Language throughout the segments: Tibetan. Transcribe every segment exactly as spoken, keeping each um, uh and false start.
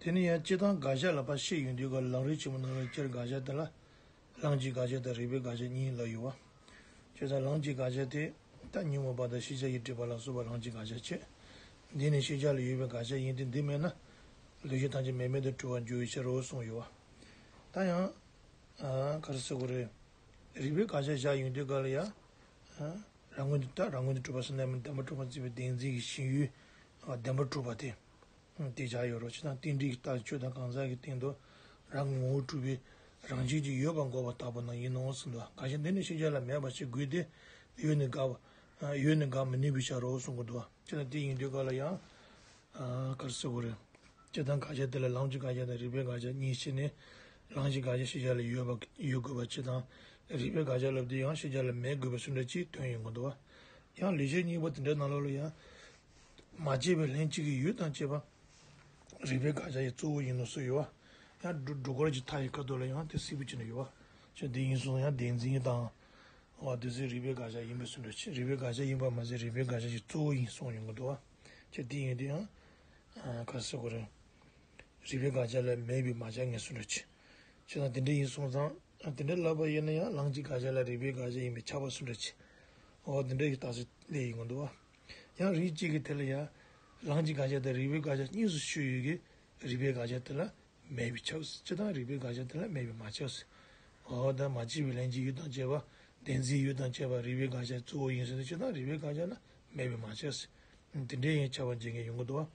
དེ་ནས་ཡང་སྤྱིར་བཏང་དགག་བྱ་ལ་ཕར་བཤད་ཡོང་དུས་སྐབས་ལམ་རིམ་ཆེན་མོ་ནང་ལ་སྤྱིར་དགག་བྱ་དེ་ལ། ལམ་གྱི་དགག་བྱ་དང་རིགས་པའི་དགག་བྱ་གཉིས་ལབ་ཡོད་པ། བྱས་ཙང་ལམ་གྱི་དགག་བྱ་དེ་ད་ཉོན་མོངས་པ་དང་ཤེས་བྱ་ཡི་སྒྲིབ་པ་ལ་སོགས་པ་ལམ་གྱི་དགག་བྱ་བྱས། འདི་ནི་ཤེས་བྱ་ལ་ཡོད་པའི་དགག་བྱ་ཡིན་ཏེ། འདི་མེད་ན་ལུགས་ཤེས་ཐམས་ཅད་མེད་མེད་དུ་གྲུབ་པར་འགྱུར་བའི་ཕྱིར་རོ་གསུངས་ཡོད་པ། ད་ཡང་། ཨ། ག་རེ་ཟེར་དགོས་རེད། རིགས་པའི་དགག་བྱ་བཞག་ཡོང་དུས་སྐབས་ལ་ཡང་། ཨ། རང་ངོས་ནས་ད་རང་ངོས་ནས་གྲུབ་པ་ཟེར་ན་མིན། བདེན་པར་གྲུབ་པར་བརྩིས་པའི་བདེན་འཛིན་གྱི་ཞེན་ཡུལ། ཨ། བདེན་པར་གྲུབ་པ་དེ། དེ་བཞག་ཡོད་རེད། བྱས་ཙང་རྟེན་འབྲེལ་གྱི་རྟགས་ཆོས་དང་གང་ཟག་གི་སྟེང་དུ་རང་གི་ངོ་བོར་གྲུབ་པའི་རང་བཞིན་གྱིས་ཡོད་པར་འགོག་པ་ལྟ་བུ་རྣམས་ཡིན་ནོ་གསུངས་འདུག་དགག་བྱ་འདི་ནི་ཤེས་བྱ་ལ་མེད་པ་ཞིག་དགོས་ཏེ། ཡོད་ནི་དགག་པ། ཡོད་ནི་དགག་མི་ནུས་པའི་ཕྱིར་རོ་གསུང་གི་འདུག་བྱས་ཙང་དེ་ཡིན་དུས་སྐབས་ལ་ཡང་། ཨ། ག་རེ་ཟེར་དགོས་རེད། སྤྱིར་བཏང་དགག་བྱ་དེ་ལ་ལམ་གྱི་དགག་བྱ་དང་རིགས་པའི་དགག་བྱ་གཉིས་ཕྱེ་ནས། ལམ་གྱི་དགག་བྱ་ཤེས་བྱ་ལ་ཡོད་པ་ཡོད་དགོས་པ་སྤྱིར་བཏང་། རིགས་པའི་དགག་བྱ་ལབ་དུས་ཡང་ཤེས་བྱ་ལ་མེད་དགོས་པའི་ཚུལ་འདྲ་ཅིག་དོན་ཡོང་གི་འདུག་བ། ཡང་ལེགས་བཤད་སྙིང་པོ་དེ་འདྲའི་ནང་ལོགས་ལ་ཡང་། མ་དཔྱད་པའི་ལྷན་ཅིག་གི་ཡུལ་དང་བཅས་པ། རིགས་པའི་དགག་བྱ་ཡི་གཙོ་བོ་ཡིན་ནོ་གསུངས་ཡོད་བ། ཡང་སྒྲུབ་སྒྲུབ་སྐོར་གྱི་མཐའ་ཡི་ཁ་ཐོག་ལ་ཡང་དེ་གསལ་པོ་བྱས་ནས་ཡོད་བ། ཅི་འདི་ཡིན་སོང་ཡང་བདེན་འཛིན་དང་། འོ་དེ་ཚོའི་རིགས་པའི་དགག་བྱ་ཡིན་པའི་ཚུལ་འདྲ་ཅིག་རིགས་པའི་དགག་བྱ་ཡིན་པ་མ་ཟད་རིགས་པའི་དགག་བྱ་ཡི་གཙོ་བོ་ཡིན་གསུངས་ཡོང་གི་འདུག་བ། ཅི་འདི་ཡིན་དུས་ཡང་། ཨ། ག་རེ་ཟེར་དགོས་རེད། རིགས་པའི་དགག་བྱ་ལ་མེད་པའི་མ་ཁྱབ་ངེས་ཚུལ་འདྲ་ཅིག་བྱས་ཙང་དེ་འདྲ་ཡིན་སོང་ཙང་། དེ་འདྲ་ལབ་པ་ཡིན་ན་ཡང་ལམ་གྱི་དགག་བྱ་ལ་རིགས་པའི་དགག་བྱ་ཡིན་པས་ཁྱབ་པ་ཚུལ་འདྲ་ཅིག་འོ་དེ་འདྲ་ཡི་རྟགས་སུ་སླེབས་ཡོང་གི་འདུག་བ། ཡང་རིགས་གཅིག་གི་དེ་ལ་ཡང་། ལམ་གྱི་དགག་བྱ་དང་རིགས་པའི་དགག་བྱ་གཉིས་སུ་ཕྱེ་ཡོད་ཀྱི། རིགས་པའི་དགག་བྱ་དེ་ལ་མེད་པས་ཁྱབ། སྤྱིར་བཏང་རིགས་པའི་དགག་བྱ་དེ་ལ་མེད་པས་མ་ཁྱབ། འོ་ད་མ་དཔྱད་པའི་ལྷན་ཅིག་ཡུལ་དང་བཅས་པ། བདེན་འཛིན་ཡུལ་དང་བཅས་པ་རིགས་པའི་དགག་བྱ་གཙོ་བོ་ཡིན་ཟེར་ན་སྤྱིར་བཏང་རིགས་པའི་དགག་བྱ་ལ་མེད་པས་མ་ཁྱབ། དེ་འདྲའི་ཡང་ཁྱབ་པ་འབྱེད་མཁན་ཡོང་གི་འདུག་བ།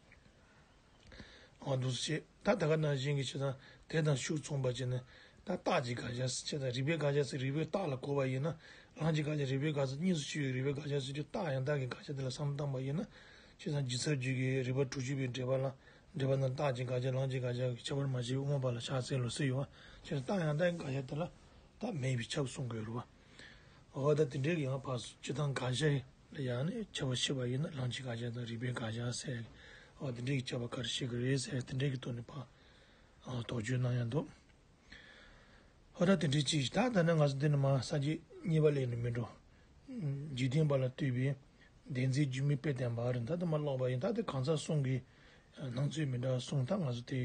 འོ་འདུག་སེ་བྱས། ད་ད་ག་ནང་བཞིན་གྱི་བྱས་ཙང་དེ་དང་ཤུགས་མཚུངས་པ་བྱས་ནས། ད་རྟགས་ཀྱི་དགག་བྱ་ཟེར་བྱས་ཙང་རིགས་པའི་དགག་བྱ་ཟེར་རིགས་པའི་རྟགས་ལ་གོ་བ་ཡིན་ན། ལམ་གྱི་དགག་བྱ་རིགས་པའི་དགག་བྱ་གཉིས་སུ་ཕྱེ་ཡོད། རིགས་པའི་དགག་བྱ་ཟེར་དུས་རྟགས་ཡང་དག་གི་དགག་བྱ་དེ་ལ་བསམ་བློ་བཏང་བ་ཡིན་ན། བྱས་ཙང་རྒྱུ་མཚན་རྒྱུད་ཀྱི་རིགས་པ་དྲུག་ཅུ་པའི་འགྲེལ་པ་ལ། འགྲེལ་པ་ནང་རྟགས་ཀྱི་དགག་བྱ་ལམ་གྱི་དགག་བྱ་ཁྱད་པར་མ་ཕྱེ་བའི་དབུ་མ་པ་ལ་ཕྱག་འཚལ་ལོ་ཟེར་ཡོད་བ། བྱས་ཙང་རྟགས་ཡང་དག་གི་དགག་བྱ་དེ་ལ་རྟགས་མེད་པས་ཁྱབ་གསུང་གི་ཡོད་རེད་བ། འོ་ད་དེ་འདྲའི་ཡང་ཕར་སྤྱིར་བཏང་དགག་བྱ་ལ་ཡང་ནི་ཁྱབ་པ་ཕྱེ་བ་ཡིན་ན་ལམ་གྱི་དགག་བྱ་དང་རིགས་པའི་དགག་བྱ་ཟེར། འོ་དེ་འདྲའི་ཁྱབ་པ་ག་རེ་བྱེད་ཀྱི་རེད་ཟེར། དེ་འདྲའི་གི་ཐོག་ནས་ཕར། ཨ། དོགས་གཅོད་གནང་ཡང་འདུག་འོ་ད་དེ་འདྲའི་ཅིག་ད་ད་ནི་ང་ཚོ་འདི་ནི་མ་ས་བཅད་གཉིས་པ་ལས་ནི་མི་འགྲོ། འཇིག་རྟེན་པ་ལ་ལྟོས་པའི་བདེན་འཛིན་སྒྱུ་མའི་དཔེ་བསྟན་པ་རེད། ད་དེ་མ་ཀློག་པ་ཡིན། ད་དེ་གང་ཟག་གསུམ་གྱི་སྣང་ཚུལ་མི་འདྲ་བ་གསུམ། ད་ང་ཚོ་དེ་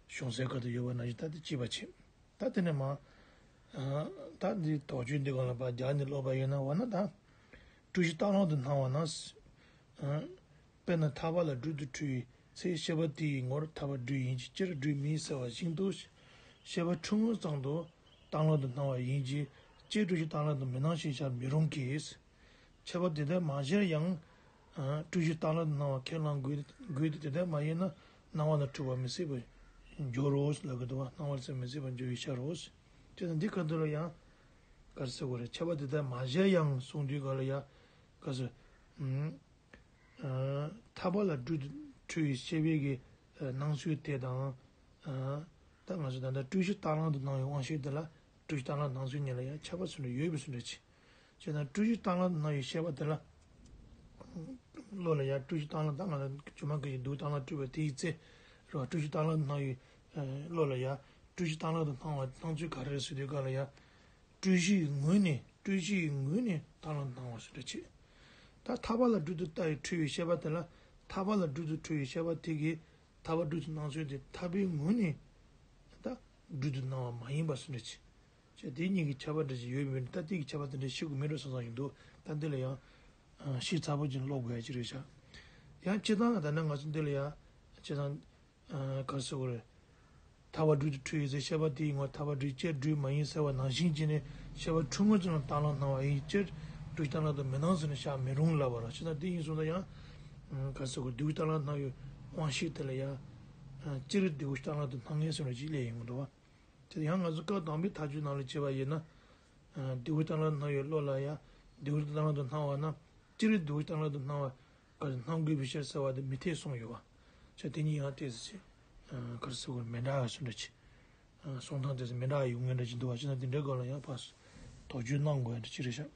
གཞུང་སའི་ཁ་ཐུག་ཡོད་པ་ནང་བཞིན་ད་དེ་གཅིག་པ་བྱེད། ད་དེ་ནས་མ། ཨ། ད་འདི་དོགས་གཅོད་འདི་སྒང་ལ་ཕར་རྒྱག་ནས་ཀློག་པ་ཡིན་ན། འོ་ན་ད། སྤྲོས་གཞི་རྟག་ལམ་དུ་སྣང་བ་ན། ཨ། དཔེར་ན་ཐར་པ་ལ་སྦྲུལ་དུ་འཁྲུལ་བའི་ཚེ། ཤེས་པ་དེ་ཡི་ངོར་ཐར་པ་སྦྲུལ་ཡིན་གྱི། སྤྱིར་སྦྲུལ་མིན་ཟེར་བ་བཞིན་དུ། ཤེས་པ་འཁྲུལ་ངོ་ཙམ་དུ་རྟག་ལམ་དུ་སྣང་བ་ཡིན་གྱི། སྤྱིར་སྤྲོས་གཞི་རྟག་ལམ་དུ་མི་སྣང་ཞེས་བྱར་མི་རུང་གི། ཁྱད་པར་དེ་ལྟར་མ་སྦྱར་ཡང་། ཨ། སྤྲོས་གཞི་རྟག་ལམ་དུ་སྣང་བ་ཁས་བླང་དགོས་དགོས་ཏེ། དེ་ལྟར་མ་ཡིན་ན་སྣང་བ་དང་འཁྲུལ་པ་མི་སྲིད་པར་འགྱུར་རོ་ལབ་ཀྱི་འདུག་བ། སྣང་བ་ལ་མི་སྲིད་པར་འགྱུར་བའི་ཕྱིར་རོ། དེ་ནི་འདི་ཁ་ཐུག་ལ་ཡང་། ག་རེ་ཟེར་དགོས་རེད། ཁྱད་པར་དེ་ལྟར་མ་སྦྱར་ཡང་གསུང་དུས་སྒང་ལ་ཡང་། ག་རེ་ཟེར། ཨ། ཐར་པ་ལ་སྦྲུལ་དུ་འཁྲུལ་བའི་ཤེས་པའི་གི་སྣང་ཚུལ་དེ་དང་། ཨ། ད་ང་ཚོ་ད་ལྟ་སྤྲོས་གཞི་རྟག་ལམ་དུ་སྣང་བའི་དབང་ཤེས་དེ་ལ་སྤྲོས་གཞི་རྟག་ལམ་སྣང་ཚུལ་གཉིས་ལ་ཡང་ཁྱད་པར་ཚུལ་འདྲ་ཡོད་པའི་ཚུལ་འདྲ་ཅིག་བྱས་ཙང་སྤྲོས་གཞི་རྟག་ལམ་དུ་སྣང་བའི་ཤེས་པ་དེ་ལ། བློ་ལ་ཡང་སྤྲོས་གཞི་རྟག་ལམ་དང་། ང་ལ་སྒྱུ་མ་སྐད་ཀྱི་འདུག་རྟག་ལམ་སྤྲོས་པ་དེའི་ཚེ། རེད་བ། སྤྲོས་གཞི་རྟག་ལམ་དུ་སྣང་བའི་བློ་ལ་ཡང་སྤྲོས་གཞི་རྟག་ལམ་དུ་སྣང་བ་སྣང་ཚུལ་ག་རེ་རེད་ཟེར་དུས་སྒང་ལ་ཡང་། སྤྲོས་གཞིའི་ངོས་ནས། སྤྲོས་གཞིའི་ངོས་ནས་རྟག་ལམ་སྣང་བ་ཟེར་འདྲ་ཅིག་ད་ཐར་པ་ལ་སྦྲུལ་དུ་ལྟ་བའི་འཁྲུལ་བའི་ཤེས་པ་དེ་ལ། ཐར་པ་ལ་སྦྲུལ་དུ་འཁྲུལ་བའི་ཤེས་པ་དེ་གིས་ཐར་པ་སྦྲུལ་དུ་སྣང་ཚུལ་དེ་ཐར་པའི་ངོས་ནས་ད་སྦྲུལ་དུ་སྣང་བ་མ་ཡིན་པ་ཟེར་འདྲ་ཅིག་བྱས། དེ་གཉིས་ཀྱི་ཁྱད་པར་འདྲ་ཅིག་ཡོད་མིན། ད་དེ་གི་ཁྱད་པར་དེ་འདྲ་ཤེས་དགོས་མིན་འགྲོ་བསམ་བསམ་ཞིག་འདུག་ད་འདི་ལ་ཡང་། ཨ། ཤེས་ཚ་པོ་ཅིག་ཀློག་དགོས་ཡ་ཅིག་རེད་ཤག་ཡང་སྤྱིར་བཏང་ད་ནི་ང་ཚོ་འདི་ལ་ཡང་སྤྱིར་བཏང་། ཨ། ག་རེ་ཟེར་དགོས་རེད། ཐར་པ་སྦྲུལ་དུ་འཁྲུལ་བའི་ཚེ། ཤེས་པ་དེ་ཡི་ངོར་ཐར་པ་སྦྲུལ། སྤྱིར་སྦྲུལ་མ་ཡིན་ཟེར་བ་ནང་བཞིན་བྱས་ནས། ཤེས་པ་འཁྲུལ་ངོ་ཙམ་ལ་རྟག་ལམ་སྣང་བ་ཡིན། སྤྱིར་སྤྲོས་གཞི་རྟག་ལམ་དུ་མི་སྣང་ཟེར་ནས་བཞག་མི་རུང་ལབ་པ་རེད། བྱས་ཙང་དེ་ཡིན་སོང་ཙང་ཡང་། ཨ། ག་རེ་ཟེར་དགོས། སྡུག་བསྔལ་རྟག་ལམ་སྣང་བའི་དབང་ཤེས་དེ་ལ་ཡང་། ཨ། སྤྱིར་སྡུག་བསྔལ་རྟག་ལམ་དུ་སྣང་ངེས་ཟེར་བ་ཅིག་སླེབས་ཡོང་གི་འདུག་བ། དེ་ཡང་ང་ཚོ་སྐབས་དང་པོའི་མཐའ་དཔྱོད་ནང་ལ་བྱས་པ་ཡིན་ན། ཨ། སྡུག་བསྔལ་རྟག་ལམ་སྣང་བའི་བློ་ལ་ཡང་སྡུག་བསྔལ་རྟག་ལམ་དུ་སྣང་བ་ན། སྤྱིར་སྡུག་བསྔལ་རྟག་ལམ་དུ་སྣང་བ་ག་རེ་སྣང་དགོས་པའི་ཕྱིར་ཟེར་བ་དེ་མི་འཐད་གསུངས་ཡོད་པ། བྱས། དེ་གཉིས་ཡང་ཏོག་ཙམ་ཅིག་ཨ། ག་རེ་ཟེར་དགོས། མི་འདྲ་བ་སུ་འདྲ་ཅིག་ཨ། གསུང་སྟངས་དེ་ཚོ་མི་འདྲ་བ་ཡོང་མཁན་འདྲ་ཅིག་འདུག་པ། བྱས་ན་དེ་འདྲའི་སྐོར་ལ་ཡང་ཕར་དོགས་གཅོད་གནང་དགོས་ཡ་འདྲ་ཅིག་རེད་ཤག་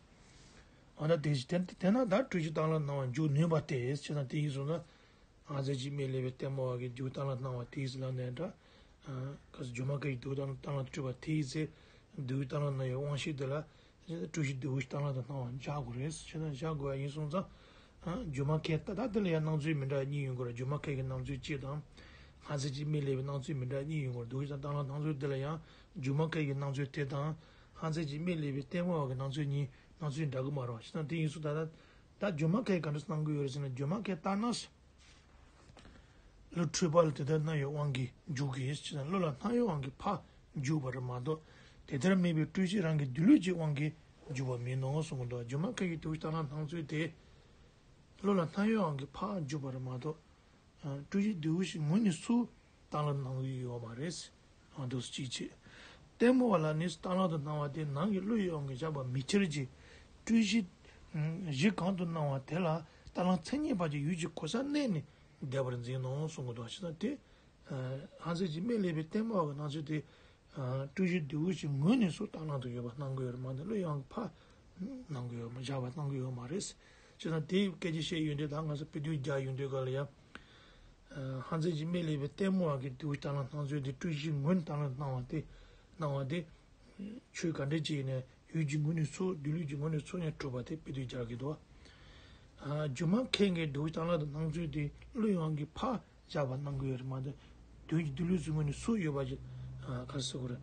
འོ་ན་དེ་བཞིན་དེ་དེ་ན་ད་སྤྲོས་གཞི་རྟག་ལམ་སྣང་བ་འཇུག་ནུས་པ་སྟེ། བྱས་ཙང་དེ་ཡིན་སོང་ན། ང་ཚོས་ཅིག་སྨད་ལས་པའི་ལྟད་མོ་བ་གི་སྡུག་བསྔལ་རྟག་ལམ་སྣང་བ་དེའི་ཚེ་ལ་ནས་འདྲ། ཨ། ག་རེ་ཟེར། སྒྱུ་མ་སྐད་ཀྱི་སྡུག་བསྔལ་རྟག་ལམ་སྤྲོས་པ་དེའི་ཚེ། སྡུག་བསྔལ་རྟག་ལམ་སྣང་བའི་དབང་ཤེས་དེ་ལ། སྤྲོས་གཞི་སྡུག་བསྔལ་རྟག་ལམ་དུ་སྣང་བ་བཞག་དགོས་རེད། བྱས་ན་བཞག་དགོས་པ་ཡིན་སོང་ཙང་། ཨ། སྒྱུ་མ་སྐད་ད་ད་དེ་ལ་ཡང་སྣང་ཚུལ་མི་འདྲ་བ་གཉིས་ཡོང་གི་རེད། སྒྱུ་མ་སྐད་ཀྱི་སྣང་ཚུལ་གཅིག་དང་། སྔ་ཚིག་གཅིག་སྨད་ལེགས་པའི་སྣང་ཚུལ་མི་འདྲ་གཉིས་ཡོད་ངོར་འདུག་ཅིང་། རྟ་གླང་སྣང་ཚུལ་དེ་ལ་ཡང་སྒྱུ་མ་མཁན་གྱི་སྣང་ཚུལ་དེ་དང་། སྔ་ཚིག་གཅིག་སྨད་ལེགས་པའི་ལྟད་མོ་བ་གི་སྣང་ཚུལ་གཉིས་སྣང་ཚུལ་འདྲ་གི་མ་རེད་བ། བྱས་ཙང་དེ་ཡིན་སོང་ད་ལྟ་ད་སྒྱུ་མ་མཁན་གྱིས་ག་འདྲ་སྣང་གི་ཡོད་རེད་ཟེར་ན། སྒྱུ་མ་མཁན་ལྟར་ན། བློ་འཁྲུལ་པ་ལ་དེ་ལྟར་སྣང་བའི་དབང་གིས་འཇུག་གི། ཅེས་དང་། བློ་ལ་སྣང་བའི་དབང་གིས་ཕར་འཇུག་པ་རེད་མ་གཏོགས། དེ་ལྟར་མིན་པའི་སྤྲོས་གཞི་རང་གི་སྡོད་ལུགས་ཀྱི་དབང་གིས་འཇུག་པ་མིན་ནོ་གསུང་གི་འདུག། སྒྱུ་མ་མཁན་གྱི་འདུ་བྱེད་རྟ་གླང་སྣང་ཚུལ་དེ། བློ་ལ་སྣང་བའི་དབང་གིས་ཕར་འཇུག་པ་རེད་མ་གཏོགས། སྤྲོས་གཞི་སྡོད་ལུགས་ཀྱི་ངོས་ནས་སུ་རྟ་གླང་སྣང་གི་ཡོད་མ་རེད། ཨ་འདུག་སེ་གཅིག་བྱས། ལྟད་མོ་བ་ལ་ནི་རྟ་གླང་དུ་སྣང་བ་དེ་ནང་གི་བློ་ཡི་དབང་གིས་བཞག་པ་མི་ཁྱེར་གྱི། སྤྲོས་གཞི་གཞི་གང་དུ་སྣང་བ་དེ་ལ་རྟ་གླང་མཚན་ཉིད་པ་གྱི་ཡུལ་གྱི་གོ་ས་གནས་ནས་འདས་པར་འཛིན་ནོ་གསུང་གི་འདུག། བྱས་ཙང་དེ། སྔ་ཚིག་གཅིག་སྨད་ལེགས་པའི་ལྟད་མོ་བ་གི་སྣང་ཚུལ་དེ། སྤྲོས་གཞི་སྡོད་ལུགས་ཀྱི་ངོས་ནས་སུ་རྟ་གླང་དུ་ཡོད་པ་སྣང་གི་ཡོད་རེད་མ་གཏོགས། བློ་ཡི་དབང་གིས་ཕར་སྣང་གི་ཡོད་མ་བཞག་པ་སྣང་གི་ཡོད་མ་རེད། བྱས་ཙང་དེའི་སྐད་ཆ་བཤད་ཡོང་དུས་ད་ང་ཚོ་དཔེ་དེབ་རྒྱག་ཡོང་དུས་སྐབས་ལ་ཡང་། སྔ་ཚིག་གཅིག་སྨད་ལེགས་པའི་ལྟད་མོ་བ་གི་འདུ་བྱེད་རྟ་གླང་སྣང་ཚུལ་དེ་སྤྲོས་གཞིའི་ངོས་ནས་རྟ་གླང་སྣང་བ་དེ། སྣང་བ་དེ། ཆོས་ག་འདྲ་ཅིག་ཡིན་ནའི་ཡུལ་གྱི་ངོས་ནས་སོ། སྡོད་ལུགས་ཀྱི་ངོས་ནས་སོ་ནས་གྲུབ་པ་དེ་དཔེ་དེབ་རྒྱག་གི་འདུག། སྒྱུ་མ་མཁན་གྱི་འདུ་བྱེད་རྟ་གླང་དུ་སྣང་ཚུལ་དེ་བློ་ཡི་དབང་གིས་ཕར་བཞག་པ་སྣང་གི་ཡོད་རེད་མ་གཏོགས། དོན་གྱི་སྡོད་ལུགས་ཀྱི་ངོས་ནས་སོ་ཡོད་པ་ཞིག་ག་རེ་ཟེར་དགོས་རེད།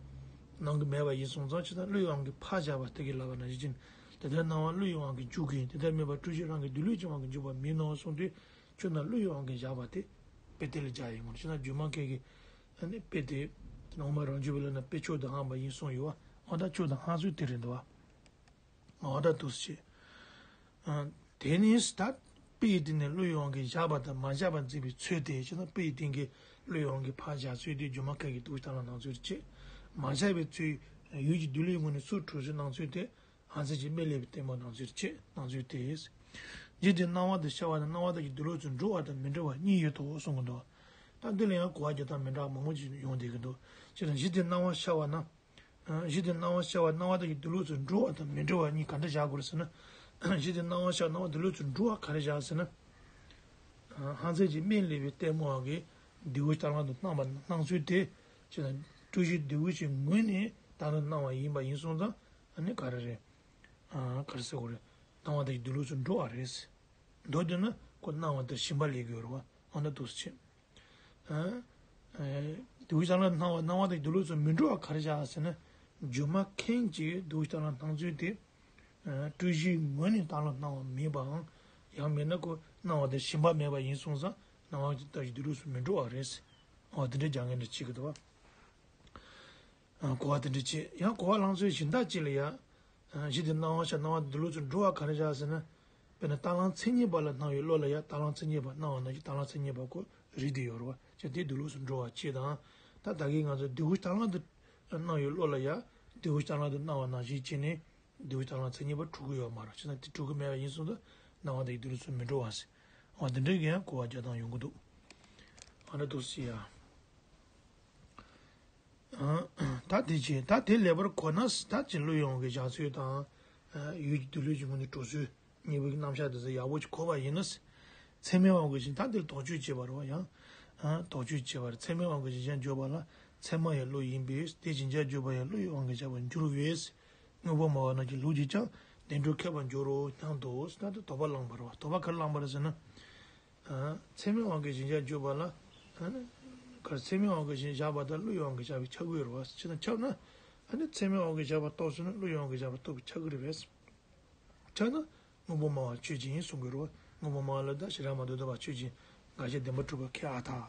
སྣང་གི་མེད་པ་ཡིན་སོང་ཙང་། བྱས་ཙང་བློ་ཡི་དབང་གིས་ཕར་བཞག་པ་དེ་གིས་ལབ་པ་ནང་བཞིན་ཅིག། དེ་ལྟར་སྣང་བ་བློ་ཡི་དབང་གིས་འཇུག་གི། དེ་ལྟར་མིན་པ་སྤྲོས་གཞི་རང་གི་སྡོད་ལུགས་ཀྱི་དབང་གིས་འཇུག་པ་མིན་ནོ་གསུངས་དུས། ཁྱོད་རྣམས་བློ་ཡི་དབང་གིས་བཞག་པ་དེ་དཔེ་དེབ་ལ་རྒྱག་ཡོང་གི་རེད། བྱས་ཙང་སྒྱུ་མ་མཁན་གྱིས་ཨ་ནི་དཔེ་དེ་ངོ་མ་རང་རྒྱུད་པའི་ལུགས་ན་དཔེ་ཆོས་དང་འགལ་བ་ཡིན་གསུངས་ཡོད་པ། འོ་ད་ཆོས་དང་འགལ་ཚུལ་དེ་རེད་འདུག་པ། འོ་ད་འདུག་སེ་བྱས། དེ་ནི་ད་དཔེ་ཡི་སྟེང་ནས་བློ་ཡི་དབང་གིས་བཞག་པ་དང་མ་བཞག་པ་འཛིན་པའི་ཚུལ་དེ། བྱས་ཙང་དཔེ་ཡི་སྟེང་གི་བློ་ཡི་དབང་གིས་ཕར་བཞག་ཚུལ་དེ་སྒྱུ་མ་མཁན་གྱི་འདུ་བྱེད་རྟ་གླང་སྣང་ཚུལ་དེ་བྱས། མ་བཞག་པའི་ཚུལ་ཡུལ་གྱི་སྡོད་ལུགས་ངོས་ནས་སུ་གྲུབ་ཚུལ་སྣང་ཚུལ་དེ། སྔ་ཚིག་གཅིག་སྨད་ལེགས་པའི་ལྟད་མོ་སྣང་ཚུལ་བྱས། སྣང་ཚུལ་དེ། འཇིག་རྟེན་སྣང་བ་དང་ཤར་བ་དང་སྣང་བ་དག་གི་སྡོད་ལུགས་སུ་འགྲོ་བ་དང་མི་འགྲོ་བ་གཉིས་ཡོད་དོ་གསུང་གི་འདུག། ད་འདི་ལ་ཡང་གོ་བ་རྒྱག་སྟངས་མི་འདྲ་བ་མང་པོ་ཅིག་ཡོང་བསྡད་ཀྱི་འདུག། སྤྱིར་བཏང་འཇིག་རྟེན་སྣང་བ་ཤར་བ་ན། ཨ་འཇིག་རྟེན་སྣང་བ་ཤར་བ་སྣང་བ་དག་གི་སྡོད་ལུགས་སུ་འགྲོ་བ་དང་མི་འགྲོ་བ་གཉིས་ག་འདྲ་བཞག་དགོས་རེད་ཟེར་ན། འཇིག་རྟེན་སྣང་བ་ཤར་སྣང་བ་སྡོད་ལུགས་སུ་འགྲོ་བ་ག་རེ་བཞག་ཟེར་ན། ཨ་སྔ་ཚིག་གཅིག་སྨད་ལེགས་པའི་ལྟད་མོ་བ་གི་འདུ་བྱེད་རྟ་གླང་དུ་སྣང་བ་སྣང་ཚུལ་དེ། ཅེས་དང་། སྤྲོས་གཞི་སྡོད་ལུགས་ཀྱི་ངོས་ནས་རྟ་གླང་སྣང་བ་ཡིན་པ་ཡིན་སོང་ཙང་། ཨ་ནི་ག་རེ་རེད། ཨ་ག་རེ་ཟེར་དགོས་རེད། སྣང་བ་དག་གི་སྡོད་ལུགས་སུ་འགྲོ་བ་རེད། མདོར་བསྡུས་ན་ཁོ་སྣང་བ་དེར་ཞེན་པ་ལས་ཀྱི་ཡོད་རེད་པ། འོ་ན་འདུག་སེ་བྱས། ཨ་ཨ་འདུ་བྱེད་རྟ་གླང་སྣང་བ་སྣང་བ་དག་གི་སྡོད་ལུགས་སུ་མི་འགྲོ་བ་ག་རེ་བཞག་ཟེར་ན། སྒྱུ་མ་མཁན་གྱིས་འདུ་བྱེད་རྟ་གླང་སྣང་ཚུལ་དེ། ཨ་སྤྲོས་གཞིའི་ངོས་ནས་རྟ་གླང་སྣང་བ་མིན་པའམ། ཡང་མིན་ན་ཁོ་སྣང་བ་དེར་ཞེན་པ་མེད་པ་ཡིན་སོང་ཙང་། སྣང་བ་དག་གི་སྡོད་ལུགས་སུ་མི་འགྲོ་བ་རེད། འོ་དེ་འདྲའི་རྒྱག་མཁན་འདྲ་བྱེད་ཀྱི་འདུག་པ། ཨ་གོ་བ་དེ་འདྲ་བྱས། ཡང་གོ་བ་བླང་ཚུལ་གཞན་དག་ཅིག་ལ་ཡང་། ཨ་གཞི་དེ་སྣང་བ་ཤར་སྣང་བ་སྡོད་ལུགས་སུ་འགྲོ་བ་ག་རེ་བཞག་ཟེར་ན། དཔེར་ན་རྟ་གླང་མཚན་ཉིད་པ་ལ་སྣང་བའི་བློ་ལ་ཡང་རྟ་གླང་མཚན་ཉིད་པ་སྣང་བ་ནང་བཞིན་རྟ་གླང་མཚན་ཉིད་པ་ཁོ་རིག་བསྡད་ཡོད་རེད་པ། ཅེས་དེ་སྡོད་ལུགས་སུ་འགྲོ་བ་གཅིག་དང་། ད་ད་གིན་ང་ཚོ་སྡོད་ཁུལ་རྟ་གླང་དུ་སྣང་བའི་བློ་ལ་ཡང་སྡོད་ཁུལ་རྟ་གླང་དུ་སྣང་བ་ནང་བཞིན་བྱས་ནས། སྡོད་ཁུལ་རྟ་གླང་མཚན་ཉིད་པ་གྲུབ་ཀྱི་ཡོད་མ་རེད། བྱས་ན་དེ་གྲུབ་ཀྱི་མེད་པ་ཡིན་སོང་ཙང་སྣང་བ་དེ་ཡི་སྡོད་ལུགས་སུ་མི་འགྲོ་བ་ཟེར། འོ་དེ་འདྲའི་གི་ཡང་གོ་བ་རྒྱག་སྟངས་ཡོང་གི་འདུག། ཨ་འདྲ་འདུག་སེ་ཡ། ཨ་ད་དེ་བྱས། ད་དེ་ལེགས་པར་གོ་ན། ད་ཅི་བློ་ཡི་དབང་གིས་བཞག་ཚུལ་དང་། ཨ་ཡུལ་གྱི་སྡོད་ལུགས་ཀྱི་ངོས་ནས་གྲུབ་ཚུལ་གཉིས་པོའི་རྣམ་གཞག་དེ་ཚོ་ཡག་པོ་ཅིག་གོ་བ་ཡིན་ན། ཚད་མའི་དབང་གིས་བཞིན་ད་འདིར་དོགས་གཅོད་བྱེད་པ་རེད་པ། ཡང་ཨ་དོགས་གཅོད་བྱེད་པ་རེད། ཚད་མའི་དབང་གིས་གཞན་བྱར་བརྗོད་པ་ལ་ཚད་མ་ཡང་བློ་ཡིན་པས། དེ་གཞན་བྱར་བརྗོད་པ་ཡང་བློ་ཡི་དབང་གིས་བཞག་པར་འགྱུར་བས། དངོས་པོ་སྨྲ་བ་རྣམས་ཀྱི་ལུགས་ཀྱིས་ཀྱང་བདེན་གྲུབ་ཁེགས་པར་འགྱུར་རོ་སྙམ་དུ། ད་དེ་དོགས་པ་བསླངས་པ་རེད་པ། དོགས་པ་ག་རེ་བསླངས་པ་རེད་ཟེར་ན། ཨ་ཚད་མའི་དབང་གིས་གཞན་བྱར་བརྗོད་པ་ལ། ཨ་ནི་ག་རེ། ཚད་མའི་དབང་གིས་གཞན་བཞག་པ་དང་བློ་ཡི་དབང་གིས་བཞག་པའི་ཁྱབ་དགོས་རེད་པ། བྱས་ཙང་ཁྱབ་ན། ཨ་ནི་ཚད་མའི་དབང་གིས་བཞག་པ་རྟོགས་སོང་ན་བློ་ཡི་དབང་གིས་བཞག་པ་རྟོགས་པའི་ཁྱབ་ཀྱི་རེད་པས། ཁྱབ་ན་དངོས་པོ་སྨྲ་བ་ཆོས་ཅན་གསུང་གི་རེད་པ། དངོས་པོ་སྨྲ་བ་ལ་ད་ཞེ་དྲག་མ་འདོད་པ་ཆོས་ཅན། འགའ་ཞིག་བདེན་པར་གྲུབ་པ་ཁེགས་པར་ཐལ།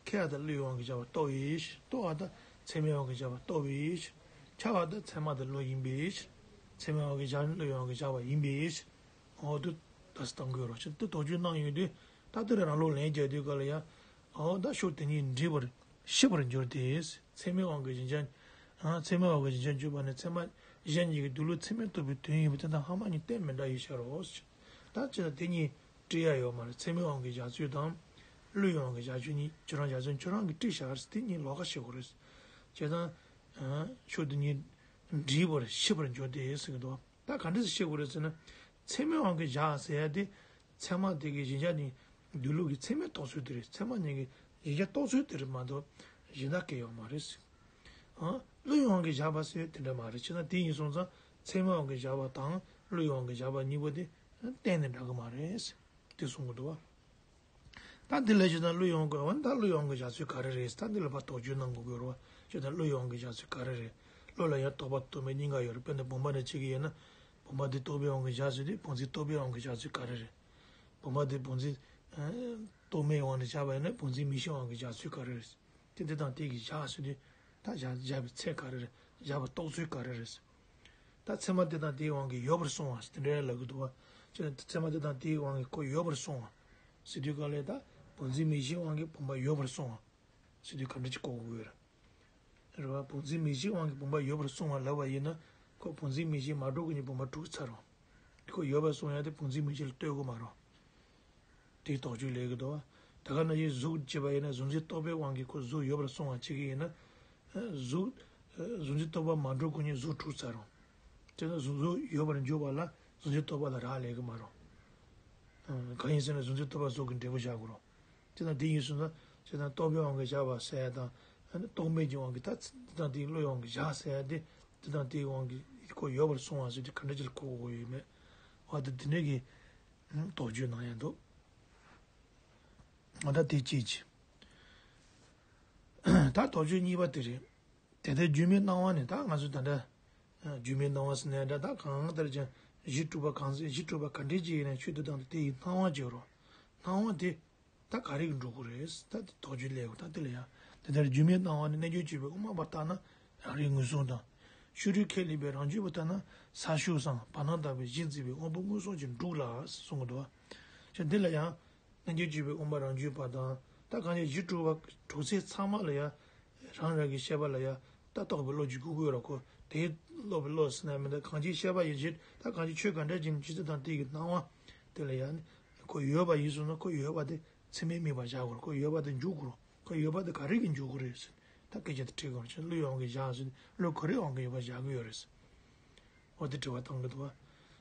ཁེགས་པ་དང་བློ་ཡི་དབང་གིས་བཞག་པ་རྟོགས་པའི་ཕྱིར། རྟོགས་པ་དང་ཚད་མའི་དབང་གིས་བཞག་པ་རྟོགས་པའི་ཕྱིར། ཁྱབ་པ་དང་ཚད་མ་དང་བློ་ཡིན་པའི་ཕྱིར། ཚད་མའི་དབང་གིས་བཞག་ནས་བློ་ཡི་དབང་གིས་བཞག་པ་ཡིན་པའི་ཕྱིར། འོ་དེ་ལྟ་སྟངས་དགོས་རོགས་ཞེས་དེ་དོགས་གཅོད་གནང་ཡོང་དུས། ད་དེ་རང་ལུགས་ལན་རྒྱག་དུས་སྐབས་ལ་ཡང་། འོ་ད་ཕྱོགས་དེ་གཉིས་འདྲེས་པར་ཤེས་པར་འགྱུར་ཏེ། ཚད་མའི་དབང་གིས་གཞན་བྱར། ཨ་ཚད་མའི་དབང་གིས་གཞན་བྱར་བརྗོད་པ་ནི་ཚད་མ་གཞན་གཉིས་ཀྱི་སྡོད་ལུགས་ཚད་མས་རྟོགས་པའི་དོན་ཡིན་པས། དེ་དག་སྔ་མ་གཉིས་གཏན་མི་འདྲ་བའི་ཕྱིར་རོ། ད་ཅི་ལྟར་དེ་གཉིས་འདྲེས་ཡ་ཡོད་མ་རེད། ཚད་མའི་དབང་གིས་བཞག་ཚུལ་དང་། བློ་ཡི་དབང་གིས་བཞག་ཚུལ་གཉིས་ཁྱོད་རང་བཞག་ཚུལ་ཁྱོད་རང་གིས་འདྲེས་བཞག་ཟེར། དེ་གཉིས་ལོགས་ཀ་ཤེས་དགོས་རེད། བྱས་ཙང་། ཨ་ཕྱོགས་དེ་གཉིས་འདྲེས་པར་ཤེས་པར་འགྱུར་ཏེ་ཟེར་གྱི་འདུག། ད་ག་འདྲ་སེ་ཤེས་དགོས་རེད་ཟེར་ན། ཚད་མའི་དབང་གིས་བཞག་ཟེར་ཡ་དེ། ཚད་མ་དེ་གིས་གཞན་བྱར་གཉིས་སྡོད་ལུགས་ཀྱི་ཚད་མས་རྟོགས་ཚུལ་དེ་རེད། ཚད་མ་གཉིས་ཀྱིས་གཞན་བྱར་རྟོགས་ཚུལ་དེ་རེད་མ་གཏོགས་གཞན་དག་གི་ཡོད་མ་རེད། ཨ་བློ་ཡི་དབང་གིས་བཞག་པ་ཟེར་དེ་འདྲ་མ་རེད། བྱས་ན་དེ་ཡིན་སོང་ཙང་ཚད་མའི་དབང་གིས་བཞག་པ་དང་བློ་ཡི་དབང་གིས་བཞག་པ་གཉིས་པོ་དེ་གཏན་ནས་འདྲ་གི་མ་རེད། དེ་གསུང་གི་འདུག་བ། ད་འདི་ལ་ཞེ་ན་བློ་ཡོངས་དགོས་པ་ནི་ད་བློ་ཡོངས་ཀྱི་བཞག་ཚུལ་ག་རེ་རེད། ད་འདི་ལ་ཕར་དོགས་གཅོད་གནང་དགོས་ཀྱི་རེད་བ། ཞེ་ན་བློ་ཡོངས་ཀྱི་བཞག་ཚུལ་ག་རེ་རེད། བློ་ལ་ཡང་རྟོག་པ་རྟོག་མེད་གཉིས་ཀ་ཡོད་རེད། དཔེར་ན་བུམ་པ་འདྲ་གཅིག་གི་ཡིན་ན། བུམ་པ་འདི་རྟོག་པའི་དབང་གིས་བཞག་ཚུལ་དེ་བུམ་འཛིན་རྟོག་པའི་དབང་གིས་བཞག་ཚུལ་ག་རེ་རེད། བུམ་པ་འདི་བུམ་འཛིན་རྟོག་མེད་དབང་གིས་བཞག་པ་ཡིན་ན་བུམ་འཛིན་མིག་ཤེས་དབང་གིས་བཞག་ཚུལ་ག་རེ་རེད། དེ་འདི་དང་དེ་གིས་བཞག་ཟེར་དུས། ད་བཞག་བཞག་པའི་ཚད་ག་རེ་རེད། བཞག་པ་རྟོགས་ཚུལ་ག་རེ་རེད། ད་ཚད་མ་དེ་དང་དེའི་དབང་གིས་ཡོད་པར་གསུངས་པ་ཟེར་དེ་འདྲ་ལབ་ཀྱི་འདུག་བ། ཅེས་ཚད་མ་དེ་དང་དེའི་དབང་གིས་ཁོ་ཡོད་པར་གསུངས་པ་ཟེར་དུས་ག་ལས་ད་བུམ་འཛིན་མིག་ཤེས་དབང་གིས་བུམ་པ་ཡོད་པར་གསུངས་པ་ཟེར་དུས་ག་འདྲ་ཅིག་གོ་དགོས་ཀྱི་ཡོད་རེད། རེད་བ། བུམ་འཛིན་མིག་ཤེས་དབང་གིས་བུམ་པ་ཡོད་པར་གསུངས་པ་ལབ་པ་ཡིན་ན། ཁོ་བུམ་འཛིན་མིག་ཤེས་མ་གྲུབ་ཀྱི་ཉིན་བུམ་པ་གྲུབ་ཚར་རོ། ཁོ་ཡོད་པར་གསུངས་ཡ་དེ་བུམ་འཛིན་མིག་ཤེས་ལ་ལྟོས་དགོས་མ་རོ། དེའི་དོགས་གཅོད་ལས་ཀྱི་འདུག་བ། ད་ག་ནང་བཞིན་གཟུགས་བྱས་པ་ཡིན་ན་གཟུགས་འཛིན་རྟོག་པའི་དབང་གིས་ཁོ་གཟུགས་ཡོད་པར་གསུངས་པ་བྱེད་ཀྱི་ཡིན་ན། གཟུགས་གཟུགས་འཛིན་རྟོག་པ་མ་གྲུབ་ཀྱི་ཉིན་གཟུགས་གྲུབ་ཚར་རོ། དེ་ན་གཟུགས་གཟུགས་ཡོད་པར་འཇོག་པ་ལ་གཟུགས་འཛིན་རྟོག་པ་ལ་རག་ལས་ཀྱི་མ་རོ། གང་ཡིན་ཟེར་ན་གཟུགས་འཛིན་རྟོག་པ་གཟུགས་ཀྱི་འབྲས་བུ་བཞག་དགོས་རོ། དེ་ན་དེ་ཡིན་སོང་ན་དེ་ན་རྟོག་པའི་དབང་གིས་བཞག་པ་ཟེར་ཡ་དང་། རྟོག་མེད་ཀྱི་དབང་གིས་ད་དེ་དང་དེའི་བློའི་དབང་གིས་བཞག་ཟེར་ཡ་དེ། དེ་དང་དེའི་དབང་གིས་ཁོ་ཡོད་པར་གསུངས་པ་ཟེར་དུས་ག་འདྲ་ཅིག་ལ་གོ་དགོས་ཡོད་མེད། འོ་ད་དེ་འདྲ་གི་དོགས་གཅོད་གནང་ཡ་འདུག་འོ་ད་དེ་གཅིག་གཅིག་ད་དོགས་གཅོད་གཉིས་པ་དེ་རེད། དེ་ལྟར་སྒྱུ་མའི་སྣང་བ་ནི། ད་ང་ཚོས་ད་ལྟ་སྒྱུ་མའི་སྣང་བ་ཟེར་ནའི་འདྲ། ད་གང་ལྟར་ཀྱང་གཞི་གྲུབ་པ་གང་ཟག་གཞི་གྲུབ་པ་ག་འདྲ་ཅིག་ཡིན་ན་ཆོས་དེ་དང་དེ་ཡི་སྣང་བ་བྱེད་རོ། སྣང་བ་དེ་ད་ག་རེ་གིས་འགྲུབ་ཀྱི་རེད། ད་དེ་དོགས་གཅོད་སླེབས་ཀྱི། ད་དེ་ལ་ཡང་དེ་ལྟར་སྒྱུ་མའི་སྣང་བ་ནི། རྣལ་འབྱོར་སྤྱོད་པའི་དབུ་མ་པ་ལྟར་ན་རང་རིག་ངོས་བཟུང་དང་། ཕྱི་རོལ་ཁས་ལེན་པའི་རང་རྒྱུད་པ་ལྟར་ན་ས་ཕྱོགས་སམ་བར་སྣང་ལྟ་བུའི་གཞི་འཛིན་པའི་དབང་པོ་མངོན་སུམ་གྱིས་འགྲུབ་ལ་གསུང་གི་འདུག་བ། ཅེས་འདི་ལ་ཡང་། རྣལ་འབྱོར་སྤྱོད་པའི་དབུ་མ་རང་རྒྱུད་པ་དང་། ད་གང་ཅི་གཞི་གྲུབ་པ་གྲུབ་ཚད་ཚང་མ་ལ་ཡང་། རང་རང་གི་ཤེས་པ་ལ་ཡང་། ད་རྟོག་པའི་བློ་གཅིག་དགོས་ཀྱི་ཡོད་ར། ཁོ་དེ་རྟོག་པའི་བློ་ཟེར་ན་མི་འདུག་གང་ཅིའི་ཤེས་པ་ཡིན་ཕྱིར། ད་གང་ཅི་ཆོས་ག་འདྲ་ཅིག་ཡིན་ཕྱིར། དེ་དང་དེ་གི་སྣང་བ་དེ་ལ་ཡང་ནི་ཁོ་ཡོད་པ་ཡིན་སོང་ན། ཁོ་ཡོད་པ་དེ་ཚད་མས་དམིགས་པ་བཞག་དགོས་ར། ཁོ་ཡོད་པ་དེ་འཇོག་དགོས་ར། ཁོ་ཡོད་པ་དེ་ག་རེ་གིས་འཇོག་དགོས་རེད་ཟེར། ད་སྐད་ཆ་དེ་དྲིས་དགོས་ར། ཁྱོད་བློའི་དབང་གིས་བཞག་ཟེར་ནས་བློ་ག་རེའི་དབང་གིས་ཡོད་པ་བཞག་གི་ཡོད་རེད་ཟེར། འོ་དེ་དྲི་བ་བཏང་གི་འདུག་བ།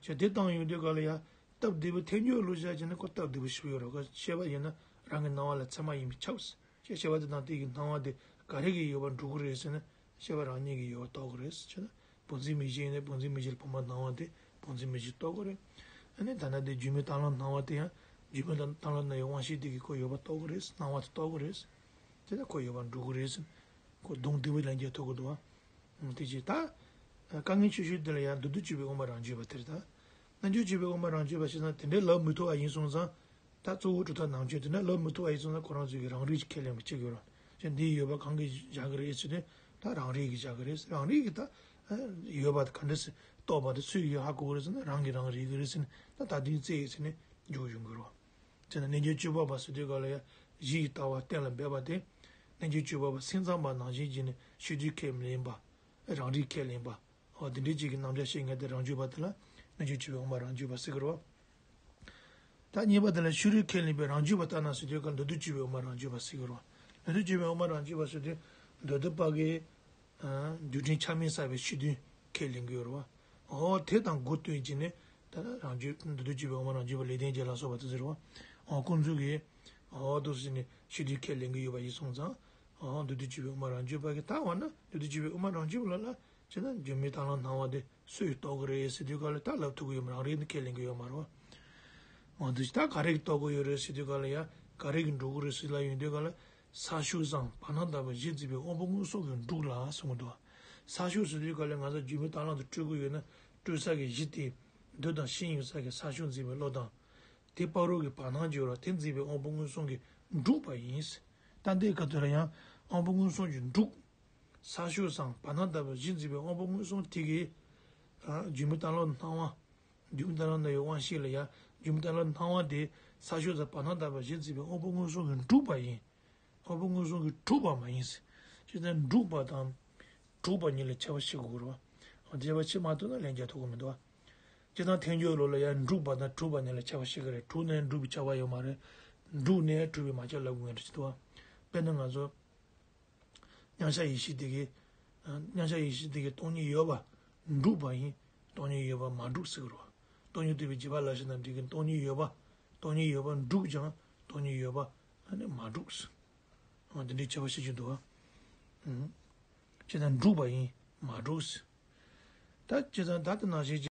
ཁྱོད་དེ་བཏང་ཡོང་དུས་ག་ལ་ཡ། སྟབས་བདེ་པོ་ཐལ་འགྱུར་བློ་བཞག་བྱས་ན་ཁོ་སྟབས་བདེ་པོ་ཞིག་ཡོད་རེད། ཁོ་ཤེས་པ་ཡིན་ན་རང་གི་སྣང་བ་ལ་ཚད་མ་ཡིན་པས་ཁྱབ་ཟེར། ཅེས་ཤེས་པ་དེ་དང་དེ་གི་སྣང་བ་དེ་ག་རེ་གིས་ཡོད་པར་འགྲོ་གི་རེད་ཟེར་ན། ཤེས་པ་རང་ཉིད་ཀྱིས་ཡོད་པ་རྟོགས་ཀྱི་རེད་ཟེར་ན། བུམ་འཛིན་མིག་ཤེས་ཡིན་ན་བུམ་འཛིན་མིག་ཤེས་ལ་བུམ་པ་སྣང་བ་དེ་བུམ་འཛིན་མིག་ཤེས་རྟོགས་ཀྱི་རེད། ཨ་ནི་ད་ལྟ་དེ་སྒྱུ་མའི་རྟ་གླང་སྣང་བ་དེ་ཡང་སྒྱུ་མའི་རྟ་གླང་སྣང་བ་ཡི་དབང་ཤེས་དེ་གིས་ཁོ་ཡོད་པ་རྟོགས་ཀྱི་རེད། སྣང་བ་དེ་རྟོགས་ཀྱི་རེད། དེ་ལྟར་ཁོ་ཡོད་པར་འགྲོ་གི་རེད་ཟེར། ཁོ་གདོང་བདེ་པོ་ལན་རྒྱག་ཐུབ་ཀྱི་འདུག་བ། དེ་བྱས་ད། དཀའ་ངལ་ཆེ་ཤོས་དེ་ལ་ཡང་མདོར་བསྡུས་སྤྱོད་པའི་དབུ་མ་རང་རྒྱུད་པ་དེ་རེད་ད། རྣལ་འབྱོར་སྤྱོད་པའི་དབུ་མ་རང་རྒྱུད་པ་ཞེས་ན་དེ་འདྲའི་ལབ་མི་ཐུབ་པ་ཡིན་སོང་ཙང་། ད་གཙོ་བོ་གྲུབ་མཐའ་ནང་ཆོས་དེ་འདྲ་ལབ་མི་ཐུབ་པ་ཡིན་སོང་ཙང་། ཁོ་རང་ཚོས་ཀྱི་རང་རིག་ཅིག་ཁས་ལེན་པ་བྱེད་དགོས་ར། ཅེས་འདིའི་ཡོད་པ་གང་གིས་བཞག་གི་རེད་ཟེར་དུས། ད་རང་རིག་གིས་བཞག་གི་རེད། རང་རིག་གིས་ད་ཡོད་པ་དེ་ག་འདྲ་ཟེར། རྟོགས་པ་དེ་སུས་ཀྱིས་ཧ་གོ་གི་རེད་ཟེར་ན། རང་གིས་རང་རིག་གི་རེད་ཟེར་ནས་ད་ད་དུང་བཙལ་ཟེར་ནས་འཇོག་ཡོང་གི་རེད། དེ་ན་རྣལ་འབྱོར་སྤྱོད་པ་པ་ཟེར་དུས་ག་ལ་ཡ། གཞི་ཡི་ལྟ་བ་གཏན་ལ་འབེབས་པ་དེ། རྣལ་འབྱོར་སྤྱོད་པ་པ་སེམས་ཙམ་པ་ནང་བཞིན་བྱས་ནས་ཕྱི་དོན་ཁས་མི་ལེན་པ། རང་རིག་ཁས་ལེན་པ། འོ་དེ་འདྲའི་ཅིག་གི་རྣམ་གཞག་བཤད་མཁན་དེ་རང་རྒྱུད་པ་དེ་ལ་རྣལ་འབྱོར་སྤྱོད་པའི་དབུ་མ་རང་རྒྱུད་པ་ཟེར་གི་རེད་བ། ད་གཉིས་པ་དེ་ལ་ཕྱི་རོལ་ཁས་ལེན་པའི་རང་རྒྱུད་པ་ལྟར་ན་ཟེར་དུས་ག་ལ་མདོར་བསྡུས་སྤྱོད་པའི་དབུ་མ་རང་རྒྱུད་པ་ཟེར་གི་རེད་བ། མདོར་བསྡུས་སྤྱོད་པའི་དབུ་མ་རང་རྒྱུད་པ་ཟེར་དུས་མདོ་སྡེ་པ་གིས། རྒྱུ་མཚན་ཆ་མེད་བསགས་པའི་ཕྱི་དོན་ཁས་ལེན་གྱི་ཡོད་རེད་བ། འོ་དེ་དང་གོ་བསྟུན་བྱས་ནས་ད་རང་རྒྱུད་མདོར་བསྡུས་སྤྱོད་པའི་དབུ་མ་རང་རྒྱུད་པ་ལེགས་ལྡན་འབྱེད་ལ་སོགས་པ་དེ་ཟེར་བ། འོ་ཁོང་ཚོ་གིས་འོ་འདུག་ཟེར་ནས་ཕྱི་དོན་ཁས་ལེན་གྱི་ཡོད་པ་ཡིན་སོང་ཙང་། འོ་མདོར་བསྡུས་སྤྱོད་པའི་དབུ་མ་རང་རྒྱུད་པ་གིས་ད་འོ་ན་མདོར་བསྡུས་སྤྱོད་པའི་དབུ་མ་རང་རྒྱུད་པ་ལ་ལ་བྱས་ན་སྒྱུ་མའི་རྟ་གླང་སྣང་བ་དེ་སུས་རྟོགས་ཀྱི་རེད་ཟེར་དུས་ག་ལ་ད་ལབ་ཐུབ་ཀྱི་ཡོད་མ་རེད། རང་རིག་ནས་ཁས་ལེན་གྱི་ཡོད་མ་རེད་བ། འོ་འདུག་ད་ག་རེ་གིས་རྟོགས་ཀྱི་ཡོད་རེད་ཟེར་དུས་ག་ལ་ཡ། ག་རེ་གིས་འགྲུབ་ཀྱི་རེད་ཟེར་ལབ་ཡོང་དུས་ག་ལ། ས་ཕྱོགས་སམ་བར་སྣང་ལྟ་བུའི་གཞི་འཛིན་པའི་དབང་པོ་མངོན་སུམ་གྱིས་འགྲུབ་ལ་གསུང་གི་འདུག་ས་ཕྱོགས་ཟེར་དུས་ག་ལ་ང་ཚོ་སྒྱུ་མའི་རྟ་གླང་དེ་སྤྲོད་ཀྱི་ཡོད་ན། སྤྲོད་ས་གི་གཞི་དེ་མདོ་དང་ཤིང་ཡོད་ས་གི་ས་ཕྱོགས་འཛིན་པའི་བློ་དང་། དེ་བར་རོ་གི་བར་སྣང་བརྗོད་ར་དེ་འཛིན་པའི་དབང་པོ་མངོན་སུམ་གྱིས་འགྲུབ་པ་ཡིན། ད་ལྟའི་སྐབས་དེ་ལ་ཡང་དབང་པོ་མངོན་སུམ་གྱིས་འགྲུབ། ས་ཕྱོགས་སམ་བར་སྣང་ལྟ་བུའི་གཞི་འཛིན་པའི་དབང་པོ་མངོན་སུམ་དེ་གིས། སྒྱུ་མའི་རྟ་གླང་སྣང་བ། སྒྱུ་མའི་རྟ་གླང་སྣང་བའི་དབང་ཤེས་ལ་ཡང་སྒྱུ་མའི་རྟ་གླང་སྣང་བ་དེ་ས་ཕྱོགས་སམ་བར་སྣང་ལྟ་བུའི་གཞི་འཛིན་པའི་དབང་པོ་མངོན་སུམ་གྱིས་འགྲུབ་པ་ཡིན། དབང་པོ་མངོན་སུམ་གྱིས་གྲུབ་པ་མ་ཡིན། ཅེས་དང་འགྲུབ་པ་དང་། གྲུབ་པ་གཉིས་ལ་ཁྱད་པར་ཕྱེ་དགོས་རེད་བ། ཁྱད་པར་ཕྱེ་མ་ཐུབ་ན་ལན་རྒྱག་ཐུབ་ཀྱི་མི་འདུག་བ། ཅེས་དང་ཐལ་འགྱུར་བློ་ལ་ཡང་འགྲུབ་པ་དང་གྲུབ་པ་གཉིས་ལ་ཁྱད་པར་ཕྱེ་གི་རེད། གྲུབ་ནས་འགྲུབ་པའི་ཁྱབ་པ་ཡོད་མ་རེད། འགྲུབ་ནས་གྲུབ་པའི་མ་ཁྱབ་ལབ་དགོས་ངེས་རེད་ཅེས་འདུག་བ། དཔེར་ན་ང་ཚོ། མཉམ་གཞག་ཡེ་ཤེས་དེ་གིས། མཉམ་གཞག་ཡེ་ཤེས་དེ་གིས་སྟོང་ཉིད་ཡོད་པ་འགྲུབ་པ་ཡིན། སྟོང་ཉིད་ཡོད་པ་མ་གྲུབ་ཟེར་གི་རེད་བ། སྟོང་ཉིད་རྟོགས་པའི་རྗེས་དཔག་ལ་ཞེན་ན་འགྲིག་གི། སྟོང་ཉིད་ཡོད་པ། སྟོང་ཉིད་ཡོད་པ་འགྲུབ་ཀྱང་སྟོང་ཉིད་ཡོད་པ་ཨ་ནི་མ་གྲུབ་ཟེར། འོ་དེ་འདྲའི་ཁྱད་པར་ཕྱེ་རྒྱུ་འདུག་བ། ཅེས་དང་འགྲུབ་པ་ཡིན་མ་གྲུབ་ཟེར། ད་ཅེས་དང་ད་དེ་ནང་བཞིན་གྱི།